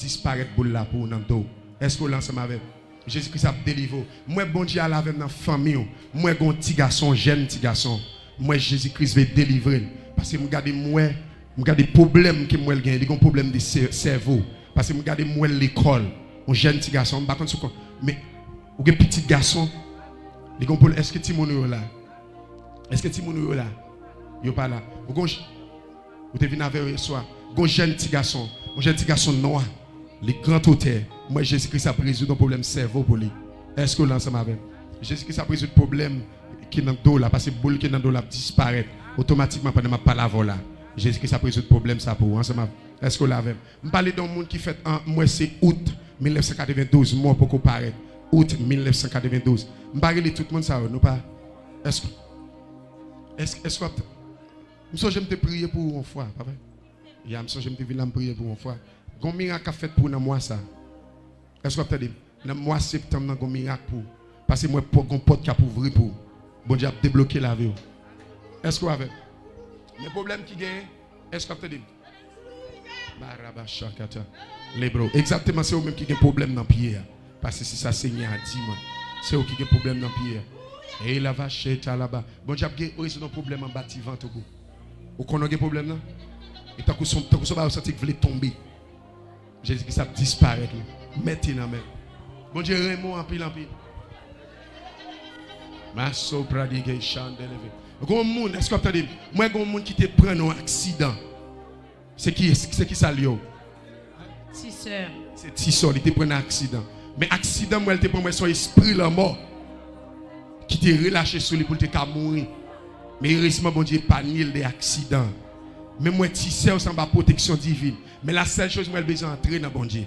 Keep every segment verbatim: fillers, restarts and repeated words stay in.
disparèt boul la pou ou nan do w. Èske w la ansanm avè m? Jezi Kris ap delivre w. M wè Bondye al avè m nan fanmi w. M wè gon ti gason, jèn ti gason. M wè Jezi Kris vle delivre l. Paske m gade, m wè, m gade pwoblèm ke m wè l genyen. Li gon pwoblèm de sè-, sèvo. Paske m gade, m wè l lekòl. Yon jèn ti gason, m pa konn si w konn. Men, ou gen pitit gason. Li gon pwoblèm. Èske timoun ou yo la? Èske timoun ou yo la? Yo pa la. Ou gon j-, ou te vin avè yo yèswa. Gon jèn ti gason. Yon jèn ti gason nwa. Li gran otè. M wè Jezi Kris ap rezoud yon pwoblèm sèvo pou li. Èske w la ansanm avè m? Jezi Kris ap rezoud pwoblèm ki nan do w la, paske boul ki nan do w la ap disparèt otomatikman pandan m ap pale avè w la. Jezi Kris ap rezoud pwoblèm sa pou ou ansanm avè m. Èske w la avè m? M pale de yon moun ki fèt an, m wè se out mil nèf san katrevendouz, mò poko parèt. Out mil nèf san katrevendouz. M pa rele tout moun sa yo, nou pa. Èske, èske, èske w ap, m sonje m te priye pou ou yon fwa, pa vre? Ya, m sonje m te vin la, m priye pou ou yon fwa. Gon mirak k ap fèt pou ou nan mwa sa. Èske w ap tande m? Nan mwa septanm nan, gon mirak pou ou. Paske m wè pò-, gon pòt k ap ouvri pou ou. Bondye ap debloke lavi w. Èske w avè m? Men pwoblèm ki genyen, èske w ap tande m? Barabashakata. Lebro. Egzakteman, se ou menm ki gen pwoblèm nan pye a. Paske se sa Senyè a di mwen. Se ou ki gen pwoblèm nan pye a. E lava cheta laba. Bondye ap gen rezoud yon pwoblèm anba ti vant ou. Ou konnen w gen pwoblèm nan? E tankou son, tankou son bagay ou santi k vle tonbe. Jezi Kris ap disparèt li. Mete nan men. Bondye renmen w anpil, anpil. Maso pradige chandeleve. Gon moun, èske w ap tande m? Mwen gon moun ki te pran nan aksidan. Se ki, se ki sa l yo? Ti sè. Se ti sè, li te pran nan aksidan. Men aksidan mwen, l te pran mwen se yon espri lanmò ki te relache sou li pou l te ka mouri. Men erezman, Bondye epanye l de aksidan. Men mwen, ti sè w se anba pwoteksyon divin. Men la sèl choz mwen, l bezwen antre nan Bondye.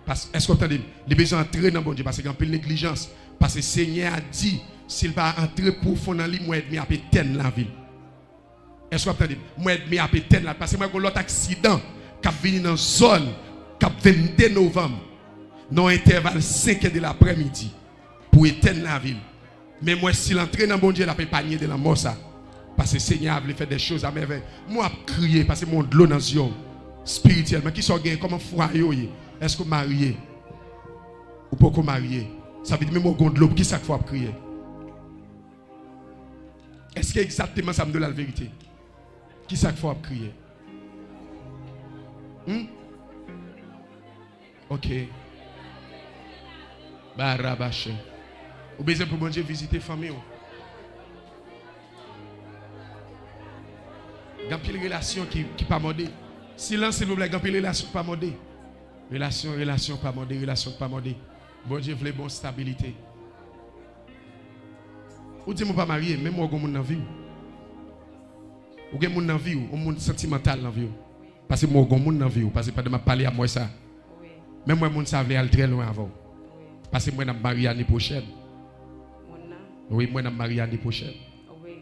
Pas-, èske w ap tande m? Li bezwen antre nan Bondye, paske gen anpil neglijans. Paske Senyè a di, si l pa antre pwofon nan li, mwen, ènmi ap etèn lavi l. Èske w ap tande m? Mwen, ènmi ap etèn lavi l. Paske mwen, gon lòt aksidan k ap vini nan zòn k ap vennde novanm, nan yon entèval senk è de laprèmidi, pou etèn lavi l. Men mwen, si l antre nan Bondye, l ap epanye de lanmò sa. Paske Senyè a vle fè de choz a mèvèy. Mwen ap kriye, paske mwen dlo nan zye w. Espirityèlman, kisa w genyen? Kòman fwaye w ye? Èske w marye? Ou poko marye. Sa vle di, menm w gon dlo, kisa k fè w ap kriye? Èske egzakteman sa m dwe la l verite? Kisa k fè w ap kriye? Hmm? Ok. Barabache. Ou bezwen pou Bondye vizite fanmi w. Gen anpil relasyon ki, ki pa mòde. Silans, silvouplè, gen anpil relasyon ki pa mòde. Relasyon, relasyon pa mòde, relasyon pa mòde. Bondye vle bon stabilite. Ou di m ou pa marye, menm ou gon moun nan vi w. Ou gen moun nan vi w, yon moun santimantal nan vi w. Paske m wè w gon moun nan vi w, paske pandan m ap pale a, m wè sa. Wi. Men m wè moun sa vle al trè lwen avè w. Wi. Paske m wè n ap marye ane pwochèn. Moun nan? Wi, m wè n ap marye ane pwochèn. Wi.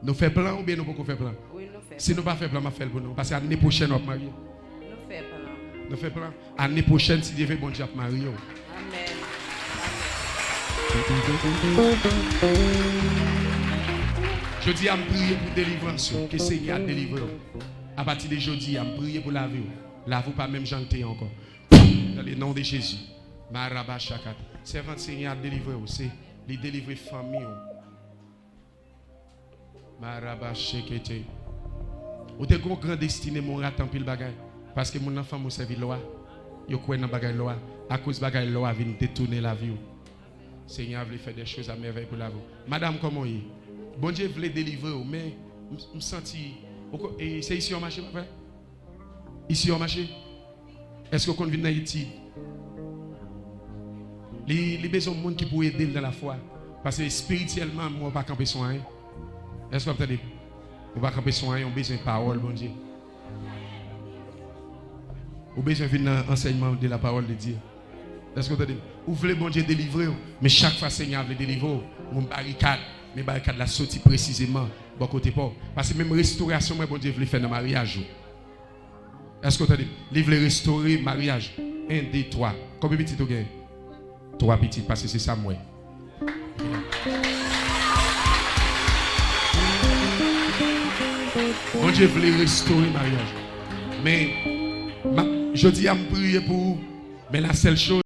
Nou fè plan oubyen nou poko fè plan? Wi, nou fè plan. Si nou pa fè plan, m ap fè l pou nou. Paske ane pwochèn w ap marye. Nou fè plan. Nou fè plan. Ane pwochèn, si Dye vle, Bondye ap marye w. Amèn. Jodi a, m priye pou delivrans ou, ke Senyè a delivre w. Apati de jodi a, m priye pou lavi w. Lavi w pa menm jan l te ye ankò. Dans le nom de Jésus. Marabashakat. Sèvant Senyè a delivre w, se li delivre fanmi w. Marabashekete. Ou te gon gran destine, men w rate anpil bagay. Paske moun nan fanmi w sèvi lwa. Yo kwè nan bagay lwa. Akoz bagay lwa vin detounen lavi w. Senyè a vle fè de choz a mèvèy pou lavi w. Madanm, kòman w ye? Bondye vle delivre w, men m, m santi ou ko-, e, se isi w mache, pa vre? Isi w mache? Èske w konn vin nan etid? Li, li bezwen moun ki pou ede l nan lafwa. Paske espirityèlman, mwen, ou pa kanpe sou anyen. Èske w ap tande? Ou pa kanpe sou anyen, ou bezwen pawòl Bondye. Ou bezwen vin nan ansèyman de la parole de Dieu. Èske w tande m? Ou vle Bondye delivre w, men chak fwa Senyè a vle delivre w, gon barikad, men barikad la soti presizeman bò kote pa w. Paske menm restorasyon mwen Bondye vle fè nan maryaj ou. Èske w tande m? Li vle restore maryaj. En, de, twa. Konbyen pitit ou gen? Twa pitit, paske se sa m wè. Bondye vle restore maryaj. Men, m ap, jodi a, m priye pou ou. Mais la seule chose,